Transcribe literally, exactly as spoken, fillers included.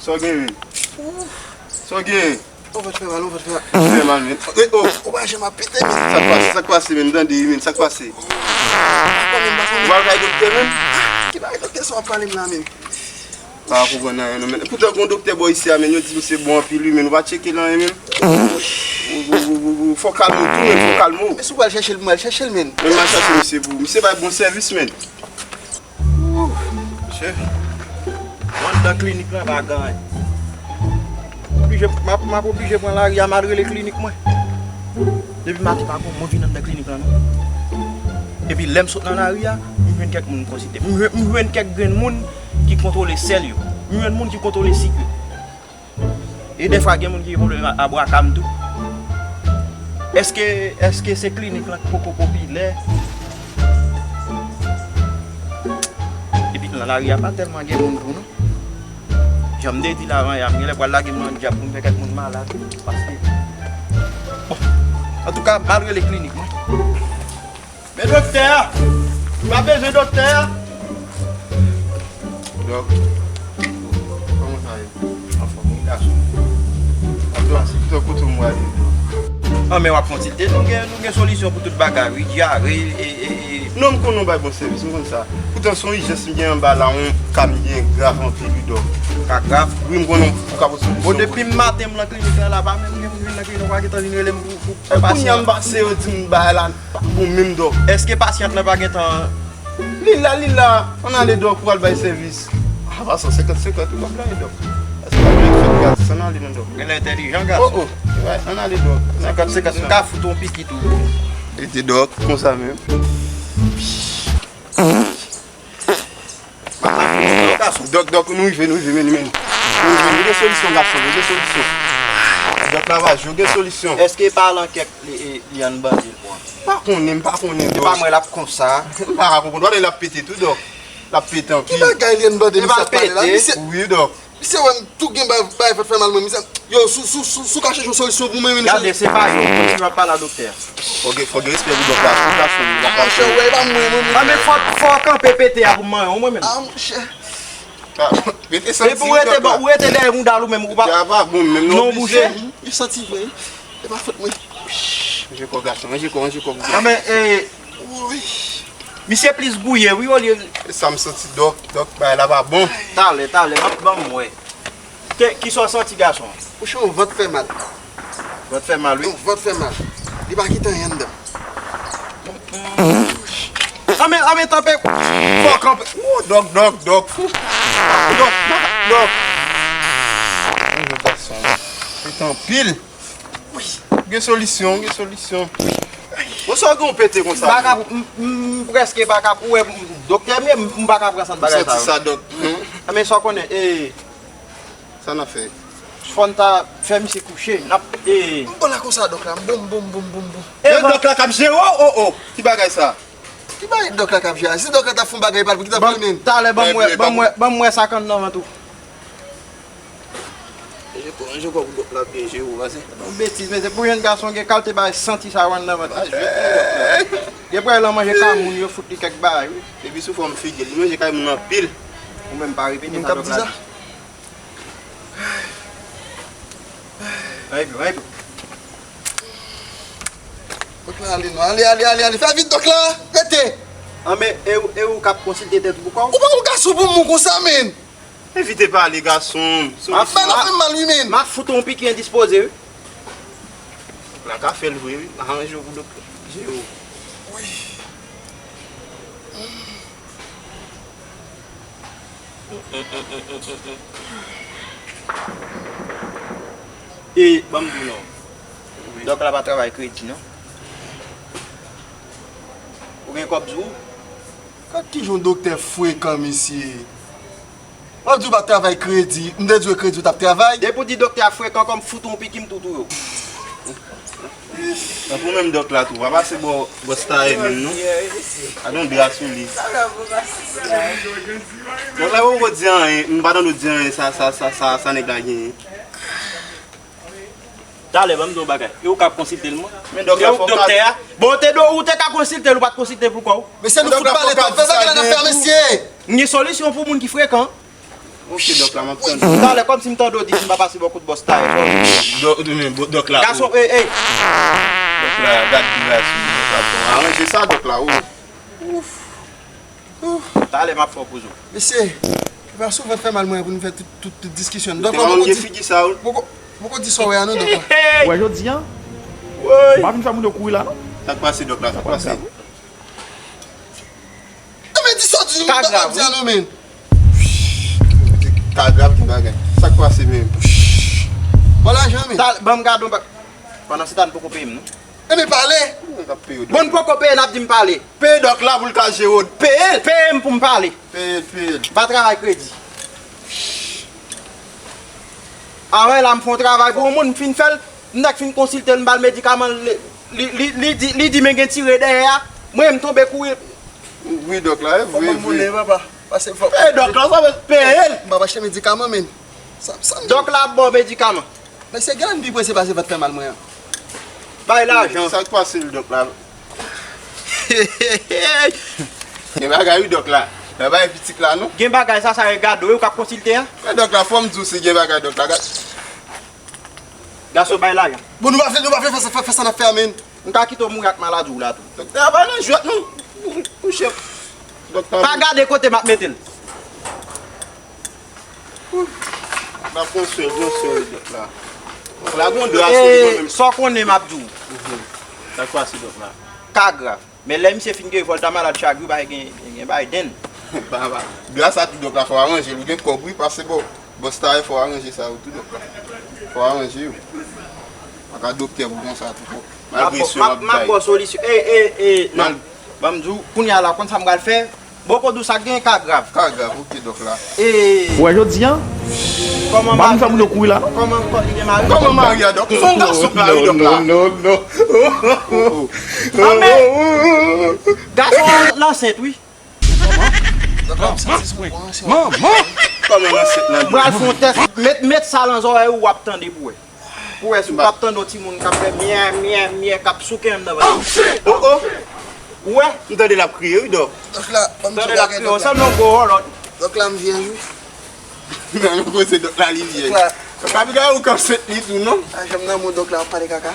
Sa w gen, wi? Sa w gen? Yon vant fè mal, yon vant fè mal. Fè mal, men. E, o, ou pa janm ap pete, men. Sa k pase, sa k pase, men? Tande, men, sa k pase? Ou pa konnen, m pa konnen. Ou pa al kay doktè, men? Ki bagay doktè sa w ap pale m la, men? Pa konprann anyen, non, men. Poutan, gen yon doktè bò isi a, men, yo di misye bon anpil, wi, men. Ou pa tcheke l anyen, men. Ou, ou, ou, ou, ou, fò w kalme w tou, men, fò w kalme w. Men si w pral chèche l, m al chèche l, men. Men, m al chèche misye pou ou. Misye bay bon sèvis, men. Mesye, mwen anndan klinik lan pa gen anyen. Oblije, m ap, m ap oblije pran lari a, m al rele klinik mwen. Depi maten pa gen moun vin anndan klinik lan non. Epi lè m sot nan lari a, m jwenn kèk moun m konsilte. M jwenn, m jwenn kèk grenn moun ki kontwole sèl yo. M jwenn moun ki kontwole sik yo. E dèfwa gen moun ki gen pwoblèm a, a bwa kam tou. Èske, èske se klinik lan ki poko popilè? Epi nan lari a pa tèlman gen moun tou non. Jan m te di l avan yè a, m genlè pral lage m nan dyab pou m fè kèk moun malad. Paske, bon, antouka, m al rele klinik mwen. Men doktè a! M ap bezwen doktè a! Dòk, kòman sa ye? Anfòm wi gason. Dòk, dòk, kote w prale? An, men w ap konsilte, nou gen, nou gen solisyon pou tout bagay, wi, dyare, e, e, e. Non, m konnen w bay bon sèvis, m konn sa. Poutan, se yon ijans m gen anba la, yon ka m gen grav anpil, wi, dòk. Ka grav? Wi, m konnen w ka pote solisyon. Bon, depi maten m nan klinik la, la pa menm gen moun vin nan klinik, ou pa gentan vin rele m pou, pou fè pasyan. Kounye a m pase, yo di m bagay la. Pa bon menm, dòk. Èske pasyant lan pa gentan? Li la, li la. Ann ale, dòk, pou al bay sèvis. A, pa san senkant senkant, wi, w ap la, dòk. Èske w ap fè l gratis? Ann ale non, dòk. Genlè entèlijan, gason. O, o. Wi, ann ale, dòk. Senkant senkant, m ka fout ou yon piki tou. Rete, dòk, konsa menm. Dòk, dòk, nou rive, nou rive, men, men. Nou rive, nou gen solisyon, gason, nou gen solisyon. Dòk Lavajo, gen solisyon. Èske pa lan kèk li, li, li annbande l pran? Pa konnen, m pa konnen, dòk. E pa mwen l ap konsa. M pa ka konprann. Wè l ap pete tou, dòk. L ap pete anpil. Ki bagay li annbande misye ap pale la? Misye, wi, dòk. Misye wè m tou gen bay, bay vant fè mal mwen, misye. Yo, si w, si w, si w, si w ka chèche yon solisyon pou mwen menm, gade, se pa yo kontinye ap pale a doktè a. Fò gen, fò gen respè pou dòk la, pou gason, li pa pale. Monchè, ou wè, e pa mwen, mwen, mwen. A, men fò, fò w kanpe pete a pou m manyen w, mwen menm. A, monchè. A, rete santi, dòk la. Epi ou rete bò, ou rete dèyè mouda l ou menm, ou pa. Dòk la pa bon menm, non, oblije. Non, bouche. Li santi vre, wi. E pa fòt mwen. Manje kò gason, manje kò, manje kò pou gason. A, men, e, wi. Misye plis gouye, wi, olye. E sa m santi, dòk, dòk, bagay la pa bon. Talè, talè, m ap, ban m wè. Ke, kisa w santi, gason? Monchè, yon vant fè mal. Vant fè mal, wi. Yon vant fè mal. Li pa kite anyen anndan. Anmè, anmè, tanpe. Fò kanpe. Wou, dòk, dòk, dòk. Dòk, dòk, dòk. Yon gason. Se anpil. Gen solisyon, gen solisyon. Bon, sa w gen w pete konsa? M pa ka, m, m, m prèske pa ka, ou wè, m, doktè m ye, m, m pa ka pran sant bagay sa yo. M santi sa, dòk. Anmè, sa w konnen, e, sa n ap fè? Fò n ta fè misye kouche. N ap, e. M bon la konsa, dòk la. M bon, m bon, m bon, m bon, m bon. E, dòk la k ap jere w, o, o. Ki bagay sa? Ki bagay dòk la k ap jere a? Si dòk la t ap fè yon bagay pa l, pou ki t ap filme n? Talè, ban m wè, ban m wè, ban m wè sa k anndan vant ou. Manje kò, manje kò pou dòk la byen jere w, vazen. Yon betiz, men se pou jèn gason gen kalte bagay santi sa yo anndan vant li. Gen pwòblèm manje ka moun yo fout li kèk bagay, wi. Epi sou fòm figi l, li manje kay moun anpil. Ou menm pa repete sa dòk la di. Ay, ay. Dòk la, ale non. Ale, ale, ale, ale. Fè vit, dòk la. Rete. Anmè, e ou, e ou k ap konsilte tèt ou pou kò w? Ou pa yon gason pou moun konsa, men. Evite pale, gason. M ap, bagay la fè m mal, wi, men. M ap fout ou yon piki endispoze, wi. Dòk la ka fè l vre, wi. Aranje w pou dòk la. Jere w. Wi. E, ban m di w non. Dòk la pa travay kredi, non. Ou gen kòb sou ou? Gad kijan yon doktè frekan, mesye. W ap di w pa t travay kredi, m te di w e kredi w t ap travay. Depi w di doktè a frekan, kòm fout ou yon piki m tou touye w. Tanpri menm dòk la tou, pa pase bò, bò style menm non. Gade yon dra sou li. Dòk la poko di anyen, m pa tande w di anyen, sa, sa, sa, sa, sa nèg la genyen. Talè, ban m di w yon bagay. E ou k ap konsilte l, mwen? Men dòk la, e ou k doktè a? Bon, ou te do, ou te ka konsilte l, ou pa t konsilte l pou kò w. Mesye, nou fout pale twòp. Fè bagay la n ap fè a, mesye. M gen solisyon pou moun ki frekan. Ok, dòk la, m ap tann. Talè, kòmsi m tande w di m pa pase bò kot bòs Taye fò. Dòk, men, dòk la, gason, oh. Ey, ey. Dòk la, gad gra sou dòk la, fò aranje sa, dòk la, oh. Talè m ap fè w poze w. Mesye, e pa sou vant fè mal mwen pou nou fè tout, tout, tout diskisyon. Dòk la, poko di, figi sa, wi. Poko, poko di sa w wè a non, dòk la. Ou wè jodi a? Ou pa vin fè moun yo kouri la non. Sa k pase, dòk la, sa k pase? E men di sa w di nou, dòk la, di a non, men. Ka grav, gen bagay. Sa k pase menm? Bon, lajan, men. Ban m gade yon ba-, pandan se tan poko peye m non. E men pale. Mwen k ap peye w. Bon, poko peye, n ap di m pale. Peye dòk la pou l ka jere w. Peye l. Peye m pou m pale. Peye l, peye l. M pa travay kredi. Anwen la, m fè yon travay pou yon moun, m fin fè l, m nèk fin konsilte l, m ba l medikaman, li, li, li, li di, li di men gen tire dèyè a. Mwen, m tonbe kouri. Wi, dòk la, e vre, vre. Papa, pase fò. Peye dòk la, sa vle peye l. M ap achte medikaman, men. Sa, sa, dòk la ap ba w medikaman. Men se gen ann pi prese pase vant fè mal mwen an. Bay lajan. Sa k pase l, dòk la? Gen bagay wi, dòk la. Nan bagay pitit la, non? Gen bagay, sa, sa regade w, wi, ou k ap konsilte a? Men dòk la, fò m di w si gen bagay, dòk la. Gason, bay lajan. Bon, nou pa vle, nou pa vle fè sa, fè, fè sa n ap fè a, men. M ka kite w mouri ak maladi w la tou. Dòk la, pa nan jwèt, non. Mouche. Dòk la. Pa gade kote m ap mete l. Ba pran swen, pran swen, dòk la. Dòk la, gon dwa sou li, mwen menm. Sa w konnen m ap di w. Sa k pase, dòk la? Ka grav. Men lè misye fin geri, fò l ta malad chak jou, bay gen, gen bay den. Ba, ba. Dwa sa tou, dòk la, fò aranje l. Ou gen kòb, wi, pase bò. Bòs Taye, fò aranje sa yo tou, dòk la. Fò aranje yo. Pa ka doktè pou konsa tou, fò. Malgre swen w ap bay. M ap ba w solisyon. Ey, ey, ey, non. Ban m di w, kounye a la, konn sa m pral fè? Bòkò di w sa k gen ka grav. Ka grav, ok, dòk la. Ou wè jodi a? Kòman mari? Ba nou fè moun yo kouri la non. Kòman, kòman li gen mari? Kòman mari a, dòk? Se yon gason k mari, dòk la. Non, non, non. Anben, gason an ansent, wi. Dòk la, m santi se yon bon ansent. Manman! Kòman l ansent nan? M pral fè yon tès. Met, met sa nan zòrèy ou, w ap tande pou wè. Pou wè si w p ap tande yon timoun k ap fè myè, myè, myè, k ap souke anndan vant. Oh, oh! Ou wè? M tande l ap kriye, wi, dòk. Dòk la, ban m di w yon bagay, dòk la. Tande l ap kriye, w sanble yon gwo wòlòt. Dòk la, m vyèj, wi. Nan yon koze, dòk la, li vyèj. Dòk la. Dòk la, piga ou k ansent li tou, non? A, janm nan mo, dòk la, w ap pale kaka.